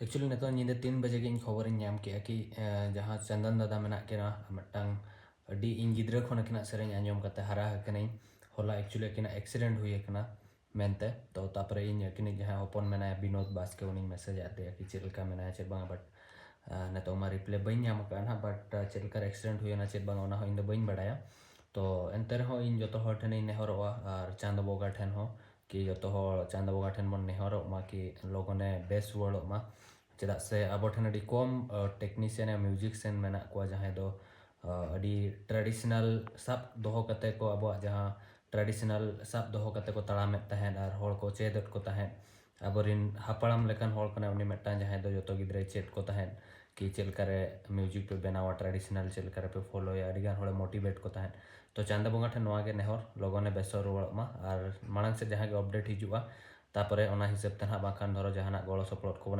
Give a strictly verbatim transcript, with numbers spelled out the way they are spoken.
Actually ᱱᱤᱛᱚᱜ ᱧᱤᱫᱟᱹ ᱛᱤᱱ ᱵᱟᱡᱮ ᱜᱮ ᱤᱧ ᱠᱷᱚᱵᱚᱨᱤᱧ ᱧᱟᱢ ᱠᱮᱜᱼᱟ ᱠᱤ ᱡᱟᱦᱟᱸ ᱪᱚᱱᱫᱚᱱ ᱫᱟᱫᱟ ᱢᱮᱱᱟᱜ ᱠᱤᱱᱟ, ᱢᱤᱫᱴᱟᱝ ᱟᱹᱰᱤ ᱤᱧ ᱜᱤᱫᱽᱨᱟᱹ ᱠᱷᱚᱱ ᱟᱹᱠᱤᱱᱟᱜ ᱥᱮᱨᱮᱧ ᱟᱸᱡᱚᱢ ᱠᱟᱛᱮ ᱦᱟᱨᱟ ᱟᱠᱟᱱᱟᱹᱧ᱾ ᱦᱚᱞᱟ actually ᱟᱹᱠᱤᱱᱟᱜ accident ᱦᱩᱭ ᱟᱠᱟᱱᱟ ᱢᱮᱱᱛᱮ᱾ ᱛᱚ ᱛᱟᱯᱚᱨᱮ ᱤᱧ ᱟᱹᱠᱤᱱᱤᱡ ᱡᱟᱦᱟᱸᱭ ᱦᱚᱯᱚᱱ ᱢᱮᱱᱟᱭᱟ ᱵᱤᱱᱳᱫ ᱵᱟᱥᱠᱮ, ᱩᱱᱤᱧ message ᱟᱫ ᱫᱮᱭᱟ ᱠᱤ ᱪᱮᱫ ᱞᱮᱠᱟ ᱢᱮᱱᱟᱭᱟ ᱪᱮᱫ ᱵᱟᱝᱟ, but ᱱᱤᱛᱚᱜ ᱢᱟ reply ᱵᱟᱹᱧ ᱧᱟᱢ ᱟᱠᱟᱫᱼᱟ ᱱᱟᱦᱟᱜ, but ᱪᱮᱫ ᱞᱮᱠᱟᱨᱮ accident ᱦᱩᱭᱮᱱᱟ ᱪᱮᱫ ᱵᱟᱝᱟ ᱚᱱᱟ ᱦᱚᱸ ᱤᱧ ᱫᱚ ᱵᱟᱹᱧ ᱵᱟᱲᱟᱭᱟ᱾ ᱛᱚ ᱮᱱᱛᱮ ᱨᱮᱦᱚᱸ ᱤᱧ ᱡᱚᱛᱚ ᱦᱚᱲ ᱴᱷᱮᱱᱤᱧ ᱱᱮᱦᱚᱨᱚᱜᱼᱟ ᱟᱨ ᱪᱟᱸᱫᱚ ᱵᱚᱸᱜᱟ ᱴᱷᱮᱱ ᱦᱚᱸ ᱠᱤ ᱡᱚᱛᱚ ᱦᱚᱲ ᱪᱟᱸᱫᱚ ᱵᱚᱸᱜᱟ ᱴᱷᱮᱱ ᱵᱚᱱ ᱱᱮᱦᱚᱨᱚᱜ ᱢᱟ ᱠᱤ ᱞᱚᱜᱚᱱᱮ ᱵᱮᱥ ᱨᱩᱣᱟᱹᱲᱚᱜ ᱢᱟ᱾ ᱪᱮᱫᱟᱜ ᱥᱮ ᱟᱵᱚ ᱴᱷᱮᱱ ᱟᱹᱰᱤ ᱠᱚᱢ technician ᱭᱟ musician ᱢᱮᱱᱟᱜ ᱠᱚᱣᱟ ᱡᱟᱦᱟᱸᱭ ᱫᱚ ᱟᱹᱰᱤ traditional ᱥᱟᱵ ᱫᱚᱦᱚ ᱠᱟᱛᱮ ᱠᱚ ᱟᱵᱚᱣᱟᱜ ᱡᱟᱦᱟᱸ traditional ᱥᱟᱵ ᱫᱚᱦᱚ ᱠᱟᱛᱮ ᱠᱚ ᱛᱟᱲᱟᱢᱮᱫ ᱛᱟᱦᱮᱸᱫ ᱟᱨ ᱦᱚᱲ ᱠᱚ ᱪᱮᱫᱮᱫ ᱠᱚ ᱛᱟᱦᱮᱸᱫ᱾ ᱟᱵᱚᱨᱮᱱ ᱦᱟᱯᱲᱟᱢ ᱞᱮᱠᱟᱱ ᱦᱚᱲ ᱠᱟᱱᱟᱭ ᱩᱱᱤ ᱢᱤᱫᱴᱟᱝ ᱡᱟᱦᱟᱸᱭ ᱫᱚ ᱡᱚᱛᱚ ᱜᱤᱫᱽᱨᱟᱹᱭ ᱪᱮᱫ ᱠᱚ ᱛᱟᱦᱮᱸᱫ ᱠᱤ ᱪᱮᱫ ᱞᱮᱠᱟᱨᱮ music ᱯᱮ ᱵᱮᱱᱟᱣᱟ, traditional ᱪᱮᱫ ᱞᱮᱠᱟᱨᱮ ᱯᱮ followᱭᱟ, ᱟᱹᱰᱤᱜᱟᱱ ᱦᱚᱲᱮ motivate ᱠᱚ ᱛᱟᱦᱮᱸᱫ᱾ ᱛᱚ ᱪᱟᱸᱫᱚ ᱵᱚᱸᱜᱟ ᱴᱷᱮᱱ ᱱᱚᱣᱟ ᱜᱮ ᱱᱮᱦᱚᱨ, ᱞᱚᱜᱚᱱᱮ ᱵᱮᱥᱚᱜ ᱨᱩᱣᱟᱹᱲᱚᱜ ᱢᱟ ᱟᱨ ᱢᱟᱲᱟᱝ ᱥᱮᱫ ᱡᱟᱦᱟᱸ ᱜᱮ update ᱦᱤᱡᱩᱜᱼᱟ ᱛᱟᱯᱚᱨᱮ ᱚᱱᱟ ᱦᱤᱥᱟᱹᱵ ᱛᱮ ᱱᱟᱦᱟᱜ ᱵᱟᱝᱠᱷᱟᱱ ᱫᱷᱚᱨᱚ ᱡᱟᱦᱟᱱᱟᱜ ᱜᱚᱲᱚ ᱥᱚᱯᱚᱦᱚᱫ ᱠᱚᱵᱚᱱ